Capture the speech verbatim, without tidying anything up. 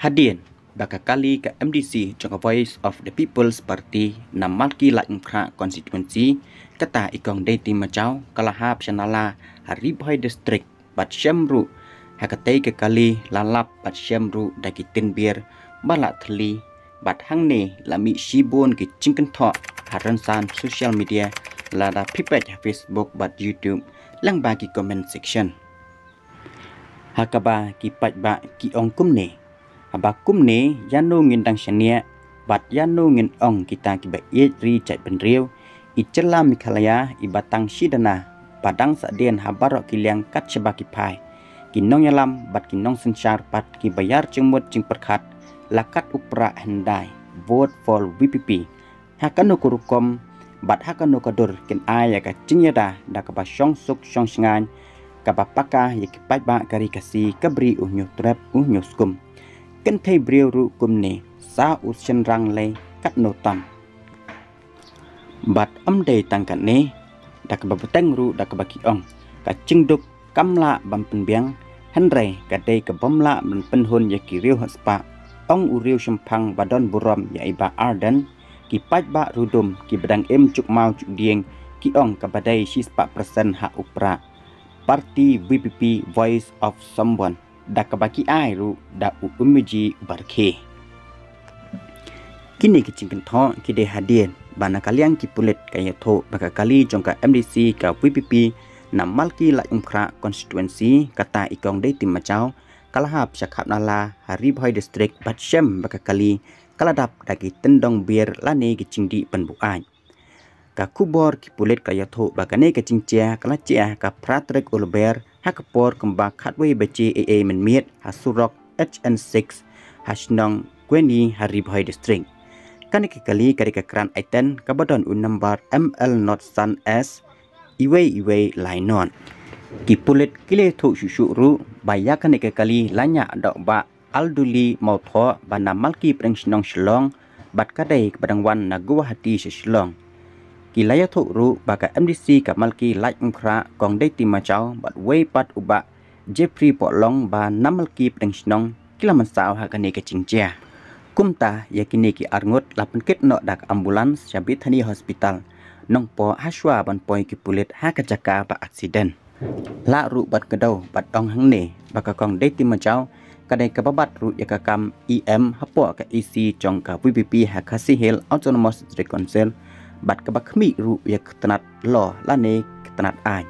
Hadien ba ka kali ka M D C jong ka Voice of the People's Party na Malki Laitumkhrah constituency, kata i Kong Deitimajau, ka la hap sha nala ha Ri Bhoi District bad shem ruh ha katei ka kali, la lap bad shem ruh da ki tynbier ba la thylli. Bad hangne la mih shibun ki jingkynthoh ha rynsan social media, lada phi peit ha Facebook bad YouTube, lyngba ki comment section. Ha kaba ki paidbah ki ong kumne: Haba kumne, ïano ngin dang shaniah, bad ïano ngin ong kita kiba ïeit ri jaitbynriew? I jylla Meghalaya iba tang shi dana, ba dang sah dien ha baroh ki liang kat shaba ki phai. Ki nongïalam bad ki nongsynshar pat kiba ïar jingmut jingpyrkhat, la kat u prah hyndai, vote for V P P. Ha kano ka rukom bad ha kano ka dur kin ai ïa ka jingïada da kaba shong suk shong shngaiñ, kaba paka ïa ki paidbah ka ri Khasi, ka bri u hynñiew trep u hynñiew skum? Kynthei briew ruh kumne, sa u shynrang lei katno tam. Bad ym dei tang katne, da kaba bteng ruh da kaba ki ong, ka jingduk kam lah ban pynbiang, hynrei ka dei ka bym lah ban pynhun ïa ki riew ha spah, ong u riew shemphang ba don burom ïa i Bah Ardent. Ki paidbah Rudum kiba dang im juk maw juk dieng, ki ong kaba dei shispah persen ha u prah party V P P, Voice of Someone, da kaba ki ai ruh da u Umiji Barkhe. Kine ki jingkynthoh ki dei hadien ba na ka liang ki pulit ka ïathuh ba ka kali jong ka M D C ka V P P na Malki Laitumkhrah constituency, kata i Kong Deitimajau, ka la hap sha khap nala ha Ri Bhoi District bad shem ba ka kali ka la dap da ki tyndong bier lane ki jingdih pynbuaid. Ka khubor ki pulit ka ïathuh ba kane ka jingjia ka la jia ha ka phra tarik u Lber, ha ka por kumba khatwei baje ei ei mynmiet, ha surok H N six, ha shnong Kweni, ha Ri Bhoi District. Kane ka kali ka dei ka kran aiten kaba don u number M L not san S, iwei iwei lai not. Ki pulit ki la ïathuh shuh shuh ruh ba ïa kane ka kali la ñiah da u Bah Alduli Mawthoh ba na Malki pdeng shnong Shillong, bad ka dei kaba dang wan na Guwahati sha Shillong. Ki la ïathuh ruh ba ka M D C ka Malki Laitumkhrah, Kong Deitimajau, bad wei pat u Bah Jeffrey Pohlong ba na Malki pdeng shnong, ki la mynsaw ha kane ka jingjia. Kumta ïa kine ki arngut la pynkit noh da ka ambulance sha Bethany Hospital Nongpoh, ha shuwa ban poi ki pulit ha ka jaka ba accident. Lah ruh ban kdew bad ong hangne ba ka Kong Deitimajau ka dei kaba bat ruh ïa ka kam E M hapoh ka E C jong ka V P P ha Khasi Hills Autonomous District Council, bad kaba khmih ruh ïa ka tnat law lane ka tnat aiñ.